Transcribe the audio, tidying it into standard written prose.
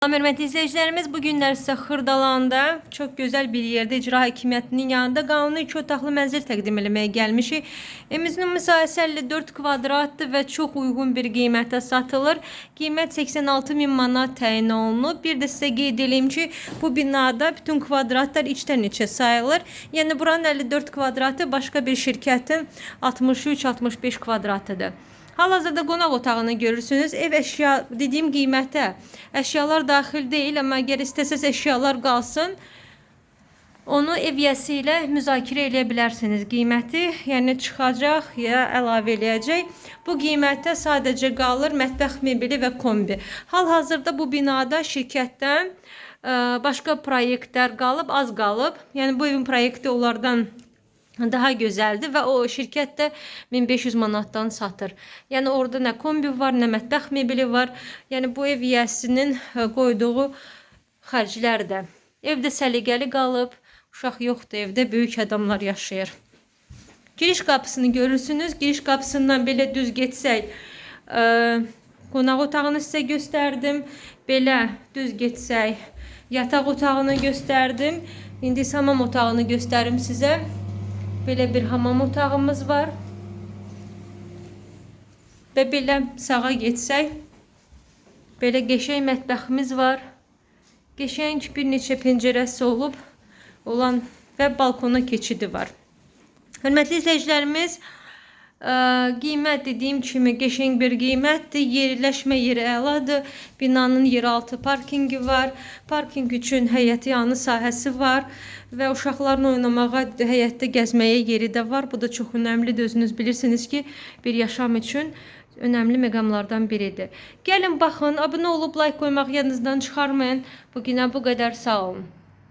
Hörmətli izləyicilərimiz, bu günlər sizə Xırdalanda çox gözəl bir yerdə icra hakimiyyətinin yanında qanuni 2 otaqlı mənzil təqdim eləməyə gəlmişik. Evimizin ümumi sahəsi 54 kvadratdır və çox uyğun bir qiymətə satılır. Qiymət 86 min manat təyin olunub. Bir də sizə qeyd eləyim ki, bu binada bütün kvadratlar içdən içə sayılır. Yəni buranın 54 kvadratı başqa bir şirkətin 63-65 kvadratıdır. Hal-hazırda qonaq otağını görürsünüz. Ev əşya dediyim qiymətə əşyalar daxil deyil, amma əgər istəsəz əşyalar qalsın, onu ev yiyəsi ilə müzakirə eləyə bilərsiniz. Qiyməti, yəni çıxacaq ya əlavə eləyəcək. Bu qiymətə sadəcə qalır mətbəx mebeli və kombi. Hal-hazırda bu binada şirkətdən başqa proyektlər qalıb, az qalıb. Yəni bu evin proyekti onlardan daha gözəldir və o şirkət də 1500 manatdan satır. Yəni orada nə kombi var, nə mətbəx mebeli var. Yəni bu ev yiyəsinin qoyduğu xərclər də. Evdə səliqəli qalıb, uşaq yoxdur evdə, böyük adamlar yaşayır. Giriş qapısını görürsünüz. Giriş qapısından belə düz getsək, qonaq otağını sizə göstərdim. Belə düz getsək, yataq otağını göstərdim. İndi isə hamam otağını göstərim sizə. Belə bir hamam otağımız var. Və belə sağa getsək, belə qəşəng mətbəximiz var. Qəşəng bir neçə pəncərəsi olub olan və balkona keçidi var. Hörmətli izləyicilərimiz, qiymət dediyim kimi qəşəng bir qiymətdir. Yerləşmə yeri əladır. Binanın yeraltı parkinqi var. Parkinq üçün həyət yanı sahəsi var və uşaqların oynamağa, həyətdə gəzməyə yeri də var. Bu da çox önəmlidir. Özünüz bilirsiniz ki, bir yaşam üçün önəmli məqamlardan biridir. Gəlin baxın, abunə olub like qoymaq yadınızdan çıxarmayın. Bugünə bu qədər, sağ olun.